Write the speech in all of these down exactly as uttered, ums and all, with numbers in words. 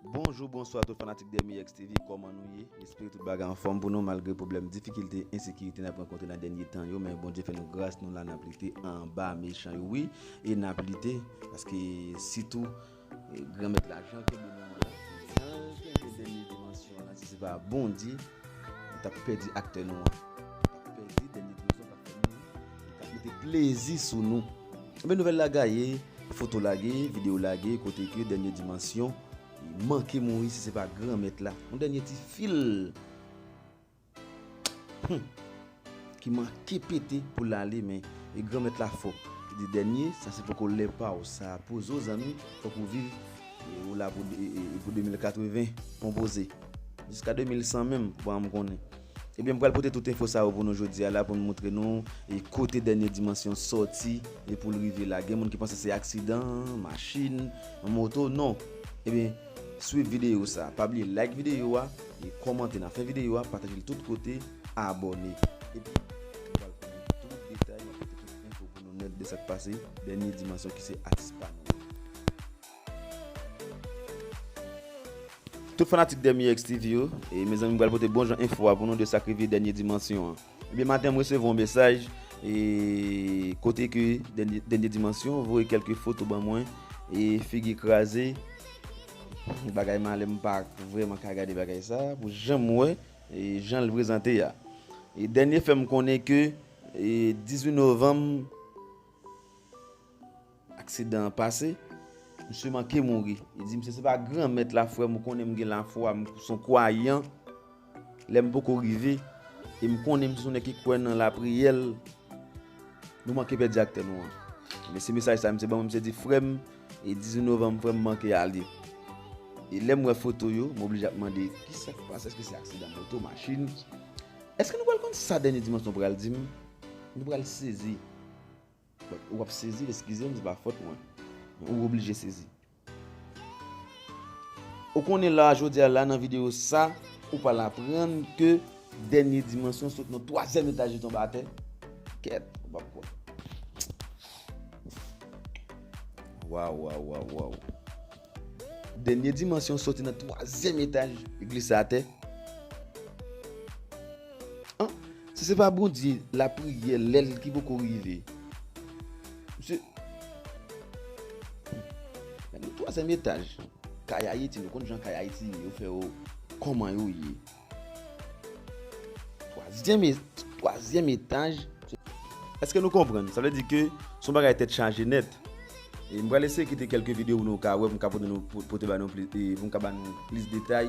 Bonjou, bonswa tout fanatik D M I X T V, kòman nou ye? M espere tout bagay anfòm pou nou malgre pwoblèm, difikilte, ensekirite n ap rankontre nan dènye tan yo, men Bondye fè nou gras, nou la n ap lite anba mechan yo, wi, e n ap lite, paske sitou, e, Granmèt la jan kenbe nou an la, jan l kenbe dènye dimansyon an la, si se pa Bondye, nou t ap pèdi aktè nou an. Nou t ap pèdi dènye dimansyon k ap fè nou, k ap mete plezi sou nou. Ebyen, nouvèl la gaye, foto lage, videyo lage, kote ke dènye dimansyon manke mouri si se pa Granmèt la. Yon dènye ti fil, hmm, ki manke pete pou l ale, men e Granmèt la fò. Li di, dènye, sa se poko lè pa w. Sa poze w, zanmi, fòk ou viv, e ou la pou, e, e, e pou de mil katreven, konpoze. Jiska de mil san menm, bon, m konnen. Ebyen, m pral pote tout enfo sa yo pou nou jodi a la, pou n montre nou, e, kote dènye dimansyon sòti, e pou l rive la. Gen moun ki panse se aksidan, machin, moto, non. Ebyen, swiv videyo sa. Pa bliye like videyo a, e kòmante nan fen videyo a, pataje l tout kote, abòne. Epi, nou pral konnen tout detay, m ap pote tout enfo pou nou nèt de sa k pase, dènye dimansyon ki se atis pa nou an. Tout fanatik D M I X T V yo, e mezanmi, m pral pote bon jan enfo a pou nou de sa k rive dènye dimansyon an. Ebyen, maten, m resevwa yon mesaj, e kote ke dènye, dènye dimansyon voye kèlke foto ban mwen, e figi kraze, bagay malè, m pa vrèman ka gade bagay sa, pou jan m wè, e jan l prezante a. E dènye fè m konnen ke, e dizuit novanm, aksidan an pase, misye manke mouri. Li di, misye, se pa Granmèt la, frè m, ou konnen m gen lafwa, m se yon kwayan. Lè m poko rive, e m konnen m se yon nèg ki kwè nan lapriyè l, nou manke pèdi aktè nou an. Men se mesaj sa misye ban mwen, misye di, frè m, e dizuit novanm, frè m, manke ale. E lè m wè foto yo, m oblije ap mande, kisa k pase? Èske se aksidan moto, machin? Èske nou pral konn sa dènye dimansyon pral di m? Nou pral sezi. But ou ap sezi, eskize m, se pa fòt mwen. Men ou oblije sezi. Ou konnen la, jodi a la, nan videyo sa, ou pral aprann ke dènye dimansyon sot nan twazyèm etaj, li tonbe atè. Kèt, ou p ap kwè. Waw, waw, waw, waw. Dènye dimansyon soti nan twazyèm etaj, li glise atè. An, si se pa Bondye, lapriyè, lè l ki poko rive. Misye, gade twazyèm etaj. Kay Ayiti, nou konn jan kay Ayiti ye, yo fè yo kòman yo ye. Twazyèm e-, twazyèm etaj. Èske nou konprann? Sa vle di ke se yon bagay tèt chaje nèt. E m pral eseye kite kèlke videyo pou nou ka wè, pou m ka pote nou, pou, pote ba nou plis, e pou m ka ba nou plis detay.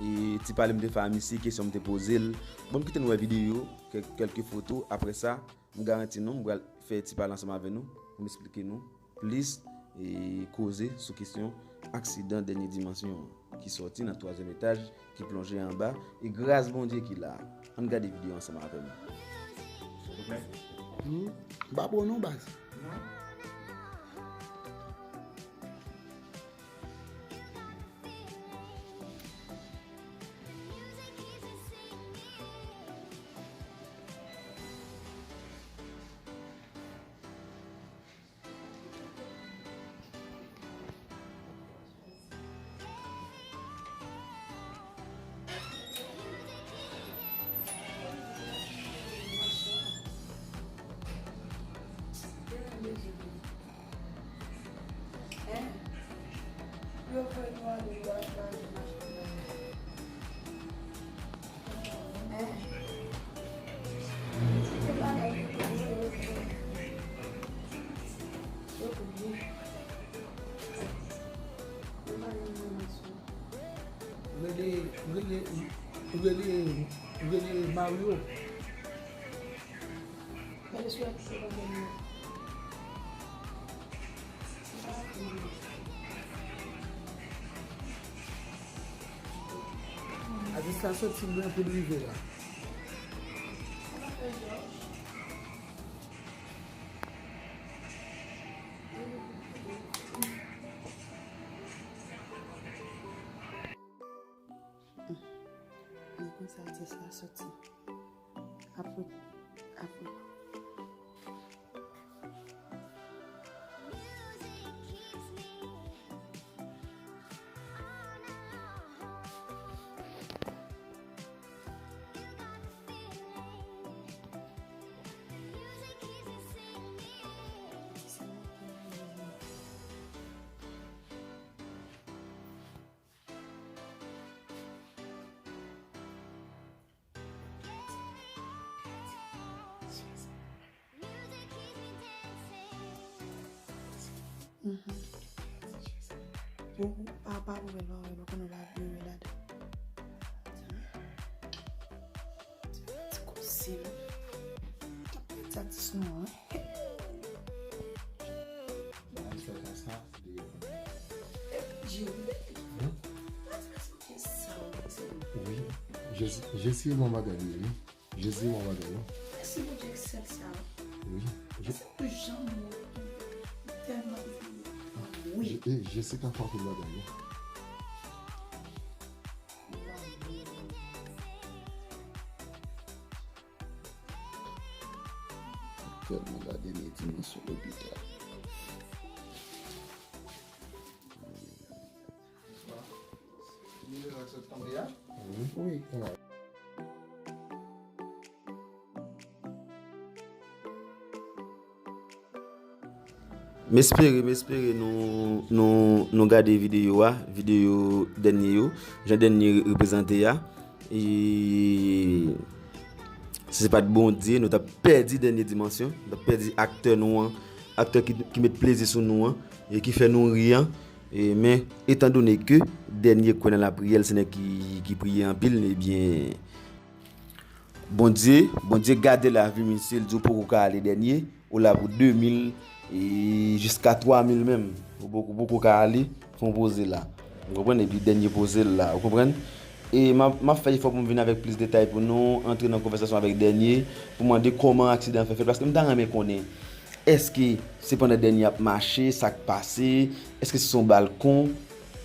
E ti pale m te fè a misye, kesyon m te poze l. Bon, m kite nou wè videyo, kèk-, kèlke foto. Apre sa, m garanti nou, m pral fè ti pale ansanm avè nou, pou m esplike nou plis e koze sou kesyon aksidan dènye dimansyon an, ki sòti nan twazyèm etaj, ki plonje anba, e gras Bondye ki la. Ann gade videyo ansanm avè m. Hmm? M pa bon non, baz. Rele, rele, rele, rele Mario. Atis la soti lwen pou l rive la. Mwen konn sa atis la soti. Apre, apre. Mhm. Ou, ou pa, pa ouvè l, pa ouvè l, pa konnen la, ouvè ladan. Ti kousi, wi. Sa dis nou, wi. Ba, sa, sa, sa, de yo. E Dye, wi. Hmm? Sa, sa, sa, sa, sa. Wi. Jezi, Jezi, mwen bagay, wi. Jezi, mwen bagay, wi. Mèsi Bondye ki sèl sa. Wi. Mèsi pou janm ou tèlman wi. Je-, eh, Jezi ka fè anpil bagay, wi. Tèlman gade men dimansyon lopital. Wi, wi. M espere, m espere nou, nou, nou gade videyo a, videyo dènye yo, jan dènye reprezante a. E si se pa t Bondye, nou t ap pèdi dènye dimansyon, nou t ap pèdi aktè nou an, aktè ki, ki met plezi sou nou an, e ki fè nou ri an. E, men, etandone ke dènye kwè nan lapriyè, l se nèg ki, ki priye anpil, ebyen, Bondye, Bondye gade lavi misye, l di w poko ka ale dènye, ou la pou de mil, e jiska twa mil menm. Ou poko, ou poko ka ale, fè yon poze la. Ou konprann? Epi dènye poze l la, ou konprann? E m ap, m ap fè efò pou m vin avèk plis detay pou nou antre nan konvèsasyon avèk dènye, pou mande kòman aksidan an fè fèt, paske m ta renmen konnen, èske se pandan dènye ap mache, sa k pase, èske se yon balkon,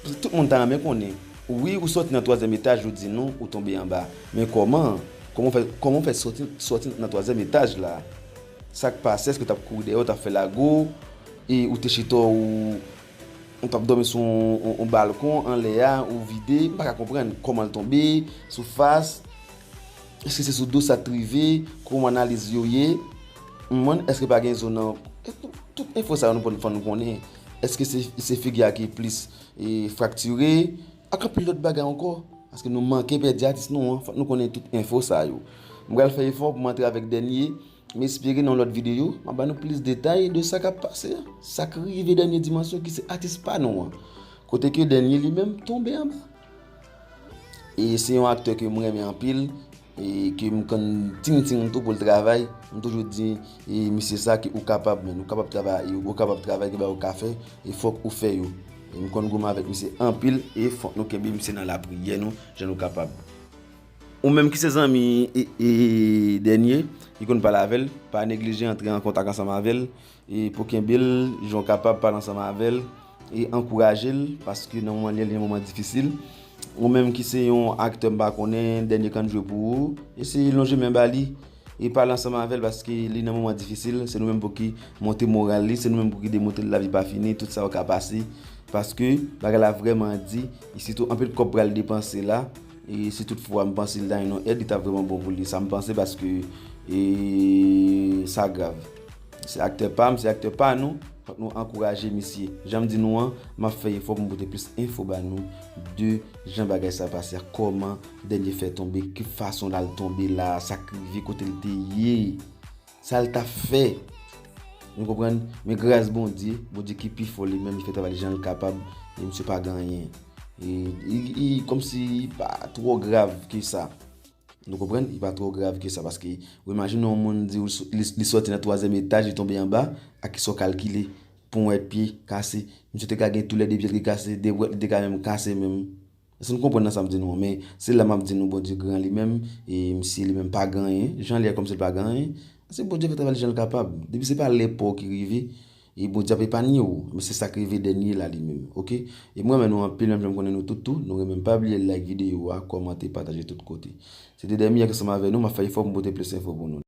tout moun ta renmen konnen. Wi, ou sòti nan twazyèm etaj, ou di nou, ou tonbe anba. Men kòman? Kòman w fè, kòman w fè sòti, sòti nan twazyèm etaj la? Sa k pase? Èske w t ap kouri dèyè, w t ap fè lago? E ou te chita, ou, ou t ap dòmi sou yon, yon, yon balkon anlè a, ou vide? M pa ka konprann kòman l tonbe, sou fas. Èske se sou do sa t rive? Kòman analiz yo ye? M konprann, èske pa gen zo nan, tout, tout enfo sa yo nou konn, fò nou konnen. Èske se, se figi a ki plis, e, fraktire? Ak anpil lòt bagay ankò. Paske nou manke pèdi atis nou an, fòk nou konnen tout enfo sa yo. M pral fè efò pou m antre avèk dènye, m espere nan yon lòt videyo, m ap ba nou plis detay de sa k ap pase a. Sa k rive dènye dimansyon ki se atis pa nou an. Kote ke dènye li menm tonbe anba. E se yon aktè ke m renmen anpil, e ke m konn ting ting tou pou l travay. M toujou di, e, misye sa ke ou kapab, men ou kapab travay, ou kapab travay, gen bagay ou ka fè, e fòk ou fè yo. E m konn goumen avèk misye anpil, e fòk nou kenbe misye nan lapriyè nou, jan nou kapab. Ou menm ki se zanmi, e, e, dènye, ki konn pale avè l, pa neglije antre an kontak ansanm avè l, e pou kenbe l, jan w kapab pale ansanm avè l, e ankouraje l, paske nan moman li, li nan moman difisil. Ou menm ki se yon aktè m pa konnen, dènye k ann jwe pou ou, eseye lonje men ba li, e pale ansanm avè l, paske li nan moman difisil, se nou menm pou ki monte moral li, se nou menm pou ki demontre l lavi pa fini, tout sa yo ka pase, paske bagay la vrèman di, e sitou anpil kòb pral depanse la, e si tout fwa m panse li ta jwenn yon èd, li t ap vrèman bon pou li, sa m panse, paske, e, sa grav. Se aktè pa m, se aktè pa nou. Fòk nou ankouraje misye. Jan m di nou an, m ap fè efò pou m pote plis enfo ba nou de jan bagay sa pase a, kòman dènye fè tonbe, ki fason l al tonbe la, sa k rive, kote l te ye, sa l t ap fè. Nou konprann? Men gras Bondye, Bondye ki pi fò li menm, li fè travay li jan l kapab, e misye pa gen anyen. E, e, e kòmsi li pa twò grav ke sa. Nou konprann? Li pa twò grav ke sa, paske ou imajine yon moun di ou li, li sòti nan twazyèm etaj, li tonbe anba, ak ki sa w kalkile, ponyèt pye kase. Misye te ka gen toulède pye l ki kase, de ponyèt li te ka menm kase menm. Èske nou konprann nan sa m di nou an? Men se la m ap di nou Bondye gran li menm, e misye li menm pa gen anyen. Jan li ye kòmsi l pa gen anyen. Se Bondye fè travay li jan l kapab. Depi se pa lè pa w ki rive, e Bondye ap epanye w. Men se sa k rive dènye la li menm, oke? E m renmen nou anpil, menm jan m konnen nou tout tou, nou renmen m. Pa bliye like videyo a, kòmante, pataje tout kote. Se te Dèmi ansanm avè nou, m ap fè efò pou m pote plis enfo pou nou.